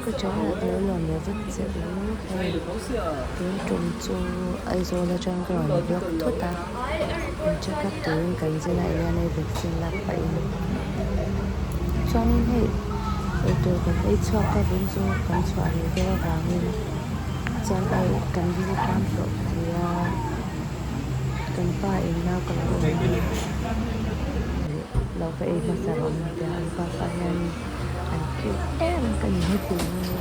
Ka channel ah ka lo lawm leh vek che u hei tun tum chu Aizawl atang ka rawn vlog thut a in check up turin kan zin a Eliana hi vaccine lak pahin chuanin hei eitur kan ei chhuak a vawin chu kan chhuah rih deuh avangin chuan hei kan ring tan tawh sia kan pa in nau ka lo awm a lo va ei hmasa rawh an ti a an pa pah hianin an cute em ka ni heti mai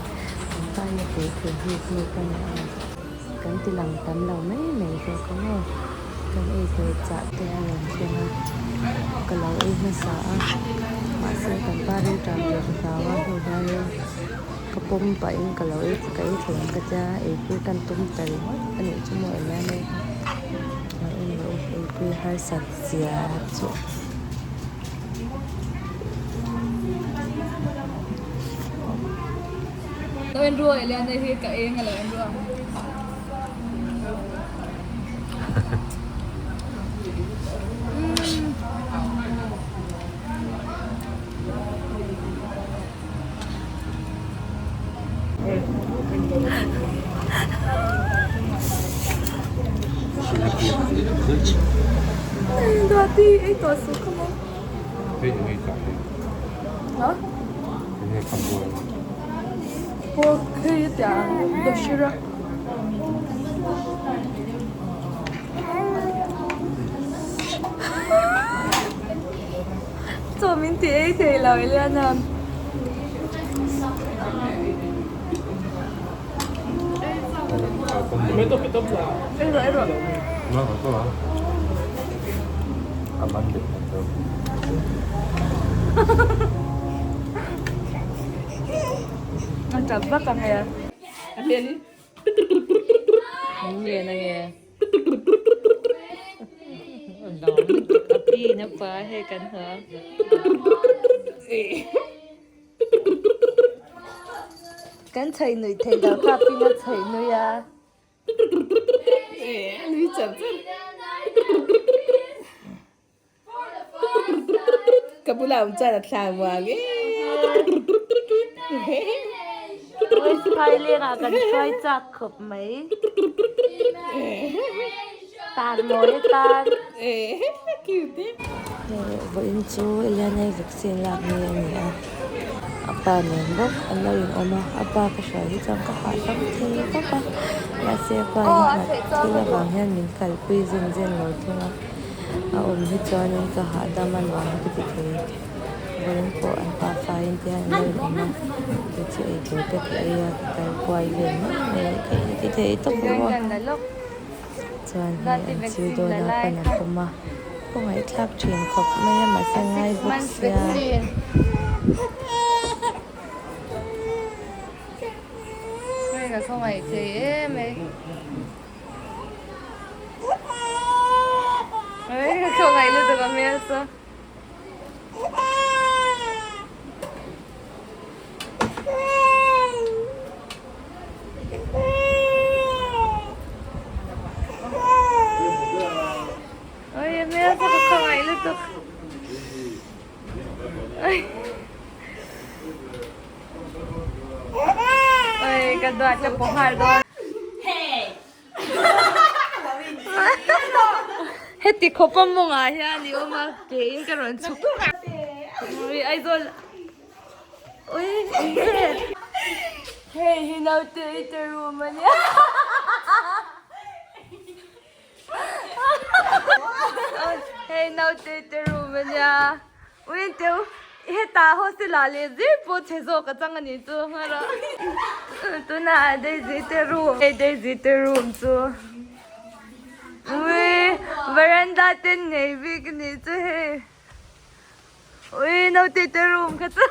an pa hi a pui thei bik bik a ni a kan ti lang tam lo mai mai zawk ang aw kan ei tur chah te a rawn thleng a ka lo ei hmasa a mahse kan pa rilṭam ve ka hlau a hnu hianin ka pawm pahin ka lo ei ka ei thei ang ka tia eipui kan tum ta ringawt a nih chu maw eng em em a en loh eipui harsat zia chu. Lo en ruai lian hei hi ka eng a lo en ruai. Chaw min ti ei thei lo Eliana. Ei rawh ei rawh. A tap vak ang e. Nge na nge. Api na pa he kan ha. Kan chhai nui thei lo kha api na chhai nui a. Nui char char. Ka bula awm chuan a thla muang e. Phai lengah kan hruai chak khawp mai. Tan mawi atan. Vawiin chu Eliana-i vaccine lak ni a ni a, a pa nen bawk an lo inawm a, a pa ka hruai hi chuan ka hahdam thei vak a, mahse a pa in a thil avang hian min kalpui zen zen lo thung a. A awm hi chuanin ka hahdam a nuam ka ti thei. Vawiin pawh an pa faiin te hian an lo inawm a, kei chu ei tur te ka ei a, ka kal kuai vel mai mai ka inti thei tawp lo a. Chuan hei an chil dawn a, pan a pawm a, ka ngaihthlak thin khawp mai a mahse ngai bawk sia. Heti khawp a mawngah hian i awm a ke in ka rawn chhuk ui Aizawl ui hei hi naute i te room a nia hei naute i te room a nia ui teu hetah hostel ah leh zir pawh chhe zawk a chang a nih chu tunah Daisy te room hei Daisy te room chu ui veranda te nei bik a nih chu hei ui naute te room kha chu.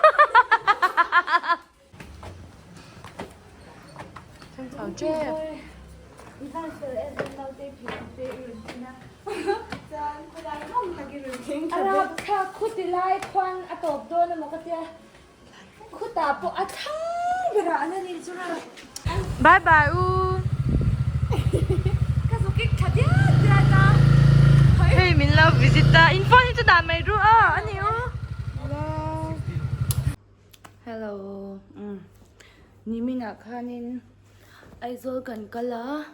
Bye bye u hei min lo visit a in phone hi chu dah mai ru aw a ni u. Hello umm. Niminah khanin Aizawl kan kal a,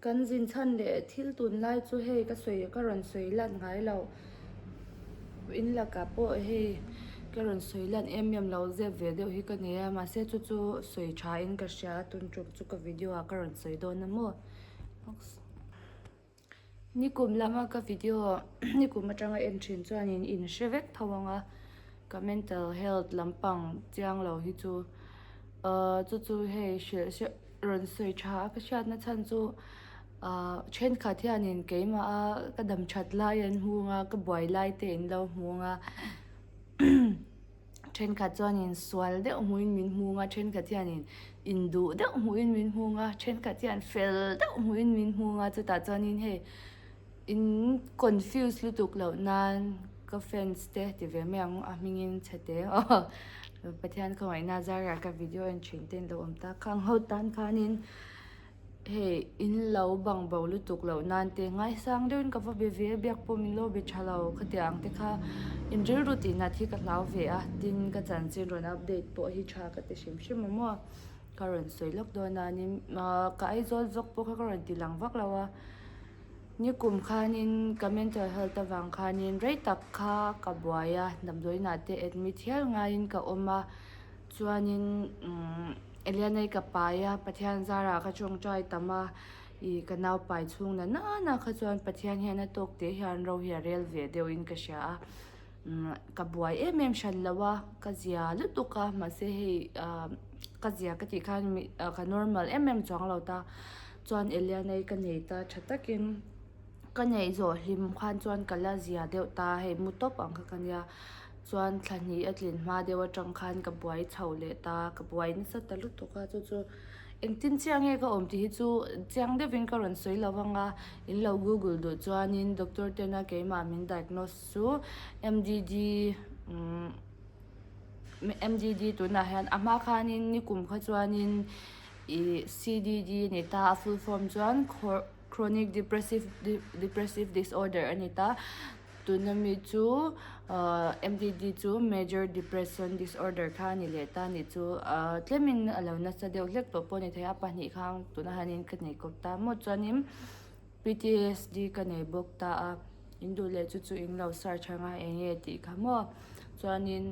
kan zin chhan leh thil tunlai chu hei ka sawi ka rawn sawi lan ngai lo. In lakah pawh hei ka rawn sawi lan em em lo zep ve deuh hi ka nei a, mahse chu chu sawi tha in ka hria tun tum chu ka video ah ka rawn sawi dawn a maw. Nikum lama ka video nikum atanga en thin chuanin in hre vek tho ang a, ka mental health lampang chiang lo hi chu ahh chu chu hei hrilh hre rawn sawi tha a ka hriatna chhan chu ahh thenkhat hianin keimah a ka dam that lai an hmu ang a ka buai lai te in lo hmu ang a. Thenkhat chuanin sual deuh hmuhin min hmung a, thenkhat hianin induh deuh hmuhin min hmung a, thenkhat hian fel deuh hmuhin min hmung a, chutah chuanin hei in confuse lutuk loh nan ka fans te ti ve mai ang a hmingin chhe te aw Pathian khawngaihna zarah ka video en thin te in lo awm ta khang ho tan khanin. Hei in lo bang bo lutuk loh nan te ngaisang deuhin ka va be ve a biak pawh min lo be tha lo khatiang ang te kha in rilru tih nat hi ka hlau ve a tin ka chanchin rawn update pawh hi tha ka ti hrim hrim a maw ka rawn sawi lawk dawn a ni ah ka Aizawl vlog pawh kha ka rawn ti lang vak lo a nikum khanin ka mental health avang khanin rei tak kha ka buai a damdawiinah te admit hial ngaiin ka awm a. Chuanin umm Elianai ka pai a, Pathian zarah ka tawngtai tam a, ih ka nau pai chhung na nana kha chuan Pathian hian a tawk teh hian ro hi a rel ve deuhin ka hria a, umm ka buai em em hran lo a, ka zia lutuk a, mahse hei ah ka zia ka tih khan mi ka normal em em chuang lo ta, chuan Elianai ka nei ta tha takin ka neih zawh hlim khan chuan ka la zia deuh ta, hei mu tawp ang kha ka nia. Chuan thla hnih a tlin hma deuh atang khan ka buai chho leh ta, ka buai nasa ta lutuk a, chu chu engtin chiah nge ka awm tih hi chu chiang deuhin ka rawn sawi lo vang a, in lo google duh chuanin doctor tena keimah min diagnose chu M_D_D umm M_D_D tunah hian a hma khanin nikum kha chuanin ih C_D_D a ni ta a full form chuan chronic depressive depressive disorder a ni ta. Tuna mi chu ahh M_D_D chu major depression disorder kha a ni leh ta a nih chu ahh tlemin a lo nasa deuh hlek tawh pawh a ni thei a pahnih khan tunah hianin ka nei kawp ta maw chuanin P_T_S_D ka nei bawk ta a in duh leh chu chu in lo search ang a eng nge tih kha maw chuanin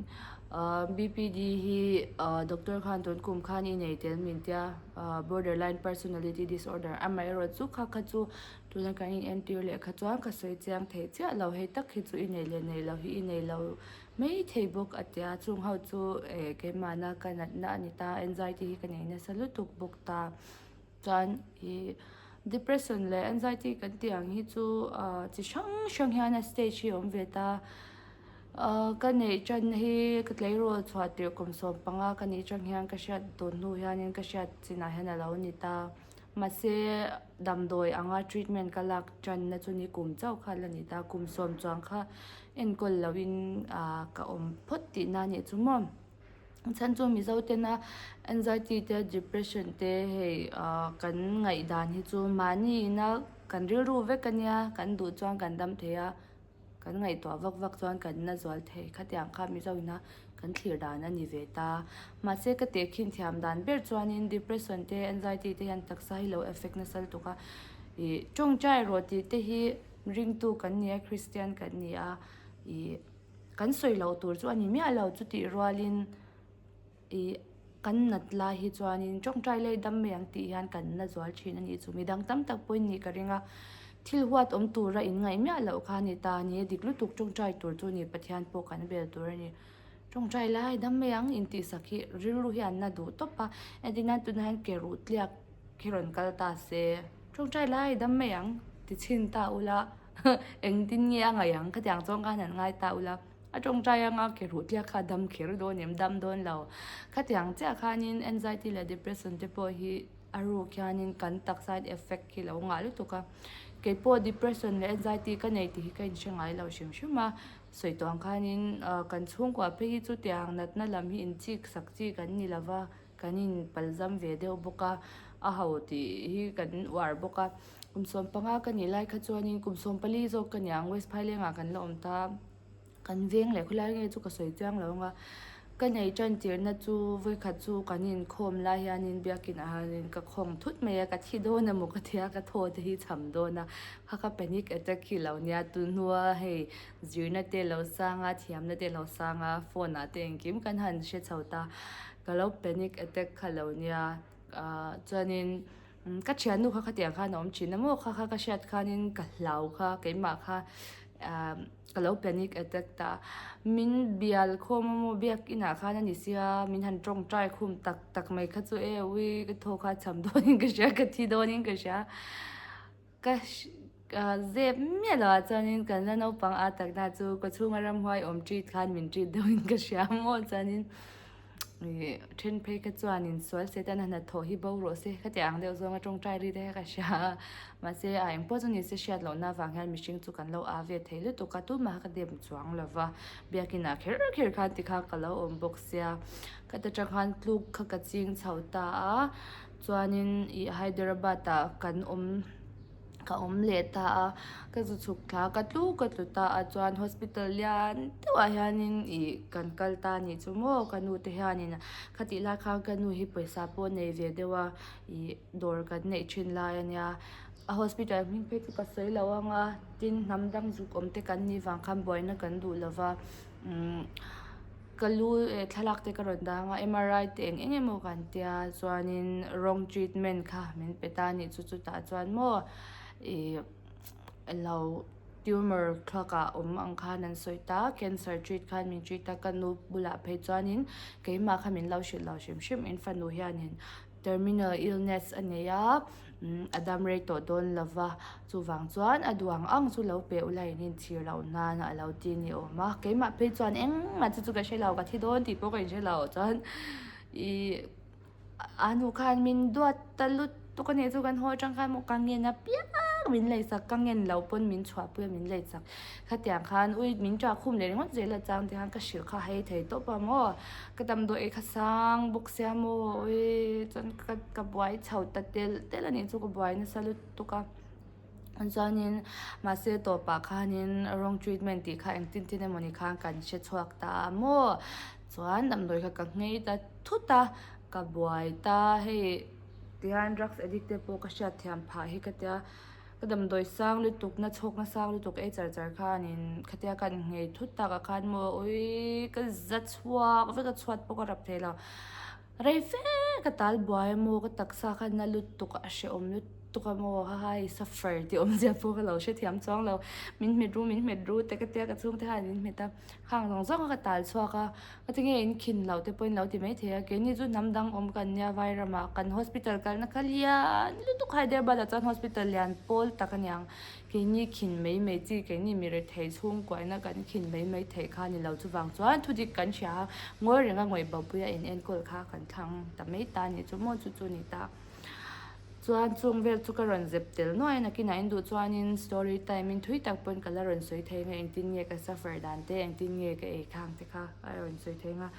ahh B_P_D hi ahh doctor khan tun kum khan i nei tel min tia ahh borderline personality disorder amaherawh chu kha kha chu. Tuna kan in entir leh kha chuan ka sawi chiang thei chiah lo, hei tak hi chu i nei leh nei lo hi i nei lo mai thei bawk a tia, chung ho chu eh keimahna ka natna a ni ta, anxiety hi ka nei nasa lutuk bawk ta, chuan ih depression leh anxiety kan tih ang hi chu ah chi hrang hrang hian a stage hi a awm ve ta, ah ka neih tan hi ka tleirawl chhuah tirh kum 15 ka nih chang hian ka hriat tun hnu hianin ka hriat chinah hian a lo ni ta. Mahse, damdawi anga treatment ka lak tanna chu ni kum chauh kha la ni ta, kum sawm chuang kha enkawl lohin ka awm phawt tihna a nih chu maw. Chhan chu Mizo tena anxiety te depression te hei kan ngaihdan hi chu mahni ina kan rilru vek a nia, kan duh chuan kan dam thei a. Kan ngaihtuah vak vak chuan kan na zual thei khatiang kha Mizo ina kan thlir dan a ni ve ta. Mahse ka tehkhin thiam dan ber chuanin depression te anxiety te hian taksa hi lo affect nasa lutuk a. Ih tawngtai rawh tih te hi ringtu kan ni a, Christian kan ni a, ih kan sawi loh tur chu a ni miah lo chutih rualin. Ih kan nat lai hi chuanin tawngtai lei dam mai ang tih hian kan na zual thin a nih chu. Midang tam tak pawhin nih ka ring a, thil huat awm tura in ngaih miah loh kha a ni ta a ni. Dik lutuk tawngtai tur chu a ni, Pathian pawh kan bel tur a ni. Tawngtai lai dam mai ang intihsak hi rilru hi an na duh tawp a, entirnan tunah hian ke ruh tliak hi rawn kal ta se, tawngtai lai dam mai ang ti chhin ta ula engtin nge a ngaih ang khatiang chuan khan han ngai ta ula. A tawngtai anga ke ruh tliak kha a dam kher dawn em? Dam dawn lo. Khatiang chiah khanin anxiety leh depression te pawh hi a ruk hianin kan taksa in effect hi lo ngah lutuk a. Keipawh depression leh anxiety ka nei tih hi ka inhre ngai lo hrim hrim a. Sawi tawh ang khanin kan chhungkua phei hi chu tiang natna lam hi inchik sak chi kan ni lo va, kan inpalzam ve deuh bawk a, a ho tih hi kan uar bawk a. Kum 15 ka nih lai kha chuanin kum 14 zawk ka niang West Phailengah kan la awm ta. Kan veng leh khawlai nge chu ka sawi chiang lo ang a, Ka nei tan tirna chu vawikhat chu kan inkhawm lai hianin biakin ah hianin ka khawng thut mai a, ka thi dawn emaw ka tia ka thaw te hi cham dawn a, kha kha panic attack hi lo nia tunhnua hei zirna te lo sang a, thiamna te lo sang a, phone ah te engkim kan han hre chho ta, ka lo panic attack kha lo nia ah chuanin ka thiannu kha khatiang khan a awm thin a maw kha kha ka hriat khanin ka hlau kha keimah kha ah. Ka lo panic attack ta. Min bial khawm a maw biak inah khan a ni sia, min han tawngtai khum tak tak mai kha chu e ui ka thaw kha cham dawnin ka hria, ka thi dawnin ka hria. Ka zep miah lo ah chuanin kan la naupang a takna chu ka chhunga ramhuai awm treat khan min treat deuhin ka hria maw chuanin. Ih then phei kha chuanin sual Satan a hnathawh hi bo rawh se khati ang deuh zawnga tawngtai ri te kha ka hria a, mahse a engpawh chu nise hriat lohna avang hian mihring chu kan lo aa ve thei lutuk a, tumah ka dem chuang lo va, biakin ah kher kher khan tikha ka lo awm bawk sia, khata tang khan tluk kha ka ching chho ta a, chuanin ih Hyderabad ah kan awm. Ka awm leh ta a, ka zu chhuk thla ka tlu ka tlu ta a chuan hospital lian deuhah hianin ih kan kal ta a nih chu maw ka nu te hianin khatih lai khan ka nu hi pawisa pawh a nei ve deuh a ih dawr kan neih thin lai a nia a hospital hming phei chu ka sawi lo ang a tin hnam dang zuk awm te kan nih vang khan buaina kan duh lo va umm. Ka lu eh thlalak te ka rawn dang a M_R_I te eng eng emaw kan tia chuanin wrong treatment kha min pe ta anih chu chutah chuan maw ih lo tumor thluak ah awm ang khan an sawi ta cancer treat khan min treat a ka nu bulah phei chuanin keimah kha min lo hrilh lo hrim hrim in fanu hianin. Terminal illness a nei a, a dam rei tawh dawn lo va, chuvang chuan a duh ang ang chu lo pe ula in inchhir loh nan a lo ti ni awm a, keimah phei chuan engmah chu chu ka hre lo, ka thi dawn tih pawh ka inhre lo chuan ih a nu khan min duat ta lutuk a nih chu kan haw atang khan maw ka ngen apiang min leisak ka ngen lo pawn min chhuahpui a min leisak khatiang khan ui min ṭah khum leh ringawt zel a chang te khan ka hrilh kha hei thei tawp a maw. Ka damdawi ei kha sang bawk sia maw awii chuan ka ka buai chho ta tel tel a nih chu ka buai nasa lutuk a chuanin mahse tawpah khanin wrong treatment tih kha engtin tin emawni khan kan hre chhuak ta a maw chuan damdawi kha ka nghei ta thut a ka buai ta hei tihian drugs addict te pawh ka hriatthiam phah hi ka tia. Ka damdawi sang lutuk na chhawk na sang lutuk ei char char khanin khatia ka inngei thut takah khan maw awii ka za chhuak vek a chhuat pawh ka rap thei lo rei fe ka tal buai a maw ka taksa khan na lutuk a hrehawm lutuk a maw hahai suffer tih awmzia pawh ka lo hrethiam chuang lo min hmet ru min hmet ru te ka tia ka chhungte khan min hmet a. Khang zawng zawng a ka tal chhuak a, ka ti nge in khin loh te pawhin lo ti maithei a, keini chu hnam dang awm kan nia Vairamah kan hospital kalna kha lian lutuk Hyderabad ah chuan hospital lian pawl tak a niang, keini khin mai mai chi keini mi rethei chhungkuaina kan khin mai mai theih kha a ni lo chuvang chuan thudik kan hria a, ngawi renga ngawih bopuia in enkawl kha kan thlang ta mai ta a nih chu maw chu chu a ni ta. Chuan chung vel chu ka rawn zep tel nuai a, nakinah in duh chuanin story time in thui tak pawn ka la rawn sawi thei nga engtin nge ka suffer dan te engtin nge ka ei khang te kha a rawn sawi thei nga.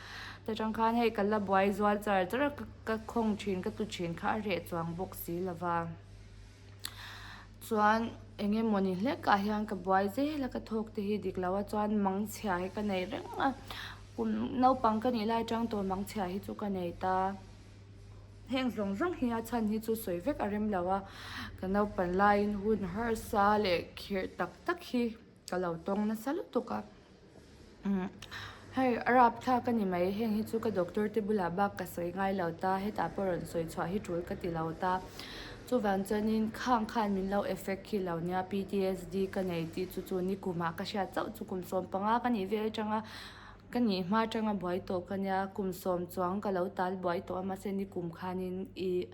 Ta tang khan hei ka la buai zual char char a ka khawng thin ka tlu thin kha a reh chuang bawk si lova. Chuan eng emawni hlek ah hian ka buai zel a ka thawk te hi dik lo a chuan mangchhia hi ka nei reng a kum naupang ka nih lai atang tawh mangchhia hi chu ka nei ta. Heng zawng zawng hi a chhan hi chu sawi vek a rem lo a, ka naupan laiin hun harsa leh khirh tak tak hi ka lo tawng nasa lutuk a, umm hei a rapthlak a ni mai, heng hi chu ka doctor te bulah bak ka sawi ngai lo ta, hetah pawh rawn sawi chhuah hi tul ka ti lo ta, chuvang chuanin khang khan min lo effect hi lo nia P_T_S_D ka nei tih chu chu nikumah ka hriat chauh chu kum 15 ka nih vel atanga. Ka nih hma atanga buai tawh ka nia, kum sawm chuang ka lo tal buai tawh a mahse nikum khanin ih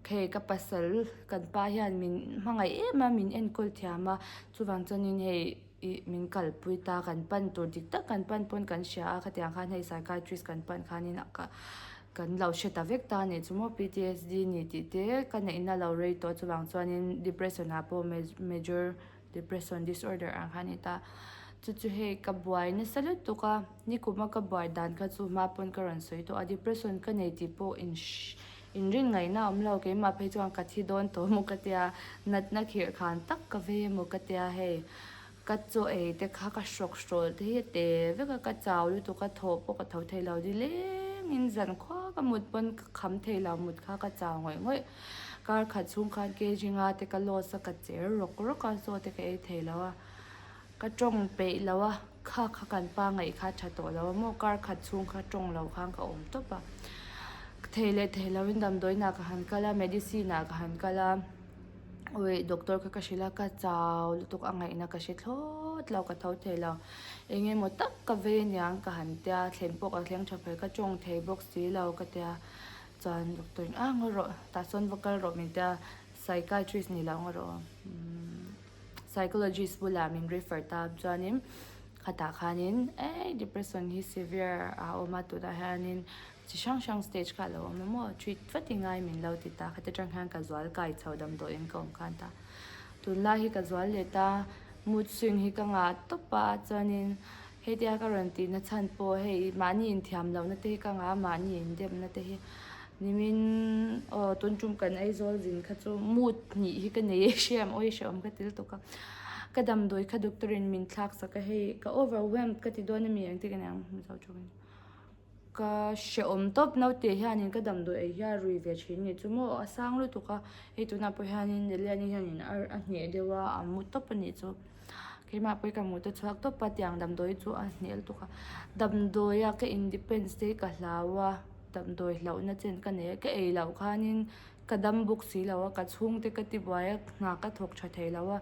hei ka pasal kan pa hian min hmangaih em a min enkawl thiam a chuvang chuanin hei ih min kalpui ta kan pan tur dik tak kan pan pawn kan hria a khatiang khan hei psychiatrist kan pan khanin kan lo hre ta vek ta a nih chu maw P_T_S_D ni tih te ka neihna lo rei tawh chuvang chuanin depression ah pawh major. Depression disorder ang kha a ni ta. Chu chu hei ka buai nasa lutuk a, nikum a ka buai dan kha chu hma pawn ka rawn sawi tawh a, depression ka nei tih pawh in inrin ngaihna a awm lo, keimah phei chuan ka thi dawn tawh maw ka tia, natna khirh khan tak ka vei emaw ka tia hei. Ka chaw ei te kha ka hrawk hrawl te hi a te vek a, ka chau lutuk a, thaw pawh ka tho thei lo nilengin zan khua ka mut pawn ka kham thei lo mut kha ka chau ngawih ngawih. Kar khat chhung khan kg nga te ka loss a, ka cher rawk rawk a, chaw te ka ei thei lo a, ka tawng peih lo a, kha kha kan pa ngaih kha a tha tawh lo a maw, kar khat chhung kha tawng lo khan ka awm tawp a, thei leh thei lo in damdawiin ah ka han kal a, medicine ah ka han kal a. Awih doctor kha ka hrilh a ka chau lutuk a ngaihna ka hre thlawt lo ka tho thei lo eng emaw tak ka vei aniang ka han tia thlen pawh ka thleng tha phei ka tawng thei bawk si lo ka tia chuan doctor in a ngaw rawh tah sawn va kal rawh min tia psychiatrist ni lo ngaw rawh umm psychologist bulah min refer ta chuanin khatah khanin eh depression hi severe a awm a tunah hianin. Chi hrang hrang stage kha a lo awm a maw? Treat vat i ngai min lo ti ta. Khati tang hian ka zual kai chho damdawiin ka awm khan ta. Tunlai hi ka zual leh ta, mood swing hi ka ngah tawp a, chuanin hetia ka rawn tihna chhan pawh hei mahni inthiam lohna te hi ka ngah a, mahni indemna te hi nimin aw tun tum kan Aizawl zin kha chu mood hnih hi ka nei e hriam awi hrehawm ka ti lutuk a. Ka damdawi kha doctor in min thlak sak a hei ka overwhelmed ka ti dawn a mi engtin ka niang Mizo tawngin. Ka hrehawm tawp naute hianin ka damdawi ei hi a rui ve thin ni chu maw a sang lutuk a hei tunah pawh hianin Liliani hianin a hneh deuh a a mu tawp a nih chu keimah pawh hi ka mu ta chhuak tawp a tiang damdawi chu a hneh lutuk a damdawia ka independence te hi ka hlau a damdawi hlauhna chen ka nei a ka ei loh khanin ka dam bawk si lo a ka chhungte ka ti buai a hna ka thawk tha thei lo a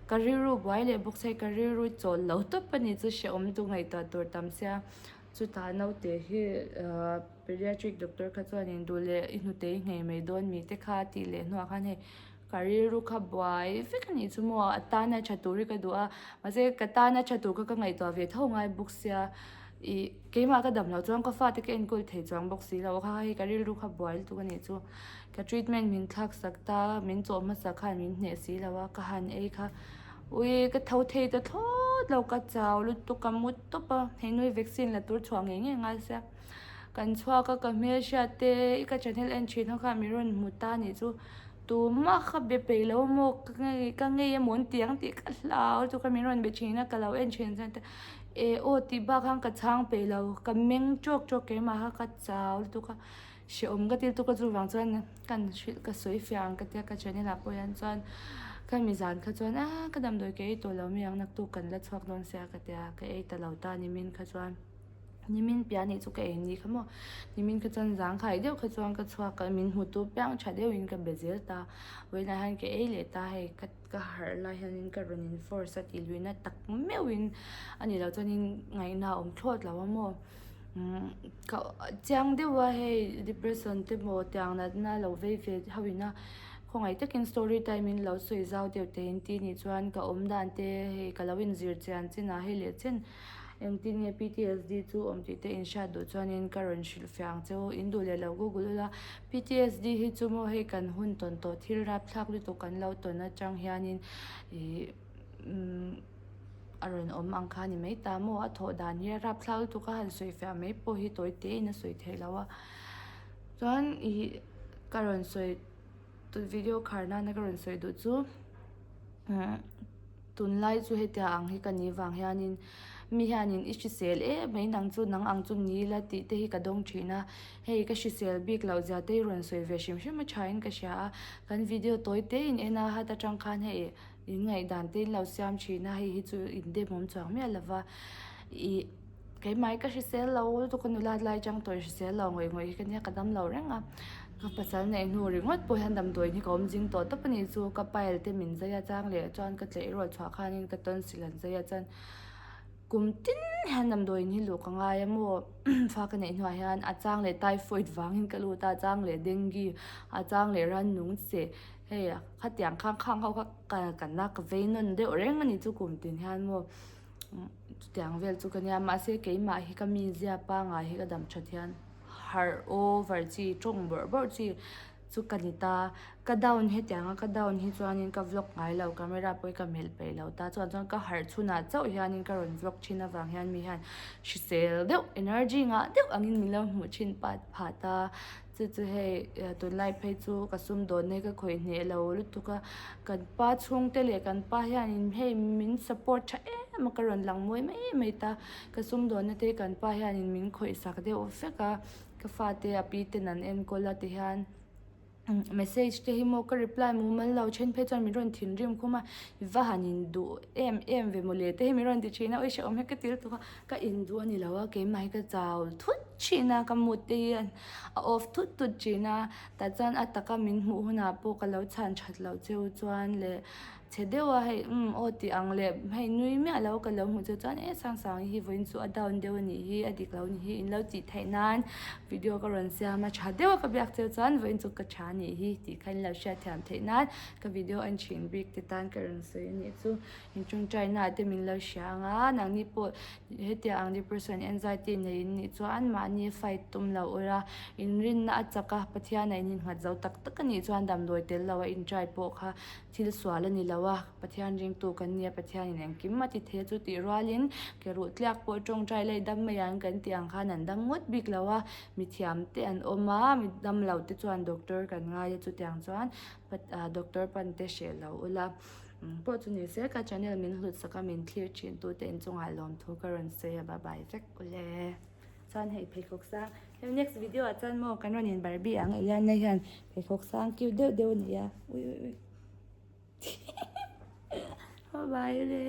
ka rilru buai leh bawk se ka rilru chawl lo tawp a ni chu hrehawm chu ngaihtuah tur tam sia. Chutah naute hi pediatric doctor kha chuanin duh leh i hnute i nghei mai dawn mi te kha a tih leh hnuah khan hei ka rilru kha buai vek a nih chu maw a tana tha tur hi ka duh a mahse ka tana tha tur kha ka ngaihtuah ve tho ngai bawk sia ih keimah ka dam loh chuan ka fate ka enkawl thei chuang bawk si lo a kha hei ka rilru kha buai lutuk a nih chu ka treatment min thlak sak ta min chawh hmasa khan min hneh si lo a ka han ei kha. Ui ka tho thei ta thlawt lo ka chau lutuk ka mu tawp a hei nui vaccine la tur chhuah ngei ngei ngai sia kan chhuak a ka hmelhriat te i ka channel en thin ho kha mi rawn hmu ta nih chu tumah kha be peih lo maw ka ngei ka ngei emaw an ti ang tih ka hlau lutuk a min rawn be thin a ka lo en thin chuan te eh aw tih bak khan ka chhang peih lo ka meng tawk tawk keimah kha ka chau lutuk a hrehawm ka ti lutuk a chuvang chuan kan hrilh ka sawi fiah ang ka tia ka channel ah pawh hian chuan khami zan kha chuan ah ka damdawi ka ei tawh lo mai ang naktuk kan la chhuak dawn sia ka tia ka ei ta lo ta nimin kha chuan nimin piah nih chu ka ei ni kha maw nimin kha chuan zang khai deuh kha chuan ka chhuak a min hmu tu piang tha deuhin ka be zel ta vawiinah hian ka ei leh ta hei ka ka harh lai hianin ka rawn in force a tih luihna tak meuhin a nih loh chuanin ngaihna a awm thlawt lo a maw. Ka chiang deuh a hei depression te maw tiang natna lo vei ve ho in a khawngaih takin story time in lo sawi zau deuh te in tih nih chuan ka awm dan te hei ka lo inzir chian chin a hei leh chen engtin nge P_T_S_D chu awm tih te in hriat duh chuanin ka rawn hrilh fiah ang che u in duh leh lo google ula P_T_S_D hi chu maw hei kan hun tawn tawh thil rapthlak lutuk kan lo tawn atang hianin ih umm. A rawn awm ang kha a ni mai ta maw? A thawh dan hi a rapthlak lutuk a, han sawi fiah mai pawh hi tawi te in a sawi theih loh a. Chuan ih ka rawn sawi video khar nana ka rawn sawi duh chu tunlai chu hetiang ang hi ka nih vang hianin mi hianin i hrisel em mai nang chu nang ang chu ni ila tih te hi ka dawng thin a. Hei ka hrisel bik loh zia te hi rawn sawi ve hrim hrim a tha in ka hria a. Kan video tawi te in en a hat atang khan hei. In ngaihdan te in lo siam thin a, hei hi chu in demawm chuang miah lo va, ih keimah hi ka hrisel lo lutuk ka nula lai atang tawh hrisel lo ngawih ngawih hi ka nia ka dam lo reng a, ka pasal neih hnu ringawt pawh hian damdawiin hi ka awm zing tawh tawp a nih chu, ka pile te min zai a chang leh chuan ka tleih rual chhuah khanin ka tonsil an zai a chuan kum tin hian damdawiin hi luh ka ngai a maw fa ka neih hnuah hian a chang leh typhoid vangin ka lut a, a chang leh dengue a chang leh rannung che. Hei khatiang khang khang ho kha ka ka na ka vei nawn deuh reng a ni chu kum tin hian maw chutiang vel chu ka nia mahse keimah hi ka mizia pangngai hi ka dam that hian harh over chi tawng bawrh bawrh chi. chu ka ni ta. Ka down hetianga ka down hi chuanin ka vlog ngai lo, camera pawh hi ka melh peih lo ta. Chuan chuan ka harh chhunah chauh hianin ka rawn vlog thin avang hian mi hian hrisel deuh, energy ngah deuh angin min lo hmuh thin pat phah ta. Chu chu hei tunlai phei chu ka sumdawnna hi ka khawih hneh lo lutuk a, kan pa chhungte leh kan pa hianin hei min support tha em a ka rawn lang mawi mai mai ta. Ka sumdawnna te kan pa hianin min khawih sak deuh vek a, ka fate a pi ten an enkawl a tihian message te hi maw ka reply mumal lo then phei chuan min rawn thinrim khum a, i va han induh em em ve mawle te hi min rawn ti thin a, ui hrehawm hi ka ti lutuk a, ka induh a ni lo a keimah hi ka chau thut thin a, ka mood te hi a off thut thut thin a, tah chuan a taka min hmuh hunah pawh ka lo chhan that loh cheu chuan leh Chhe deuh a hei umm aw tih ang leh hei nui miah lo ka lo hmuh chu chuan e Sangsangi hi vawiin chu a down deuh a nih hi a dik lo a nih hi in lo tih theih nan video ka rawn siam a tha deuh a ka biak cheu chuan vawiin chu ka tha a nih hi tih kha in lo hriatthiam theih nan ka video en thin bik te tan ka rawn sawi a nih chu in tawngtai na ah te min lo hria ang a nangni pawh hetiang ang depression anxiety nei in nih chuan mahni fight tum lo ula inrinna a chak a Pathian a in innghat zo tak tak a nih chuan damdawi tel lo a in try pawh kha Thil sual a ni lo a, Pathian ringtu kan nia, Pathianin engkim a ti thei a, chu tih rualin ke ruh tliak pawh tawngtai leh dam mai ang kan tih ang khan an dam ngawt bik lo a, mi thiam te an awm a, mi dam lo te chuan doctor kan ngai a, chutiang chuan doctor pan te hreh lo ula pawh chu ni se ka channel min hlut sak a, min thlir thin tu te inchungah lawmthu ka rawn sawi a, bye bye vek ule. Chuan hei pheikhawk sang hei next video ah chuan maw kan rawn in barbie ang Eliana hian pheikhawk sang cute deuh deuh a nei a ui ui ui bye bye le.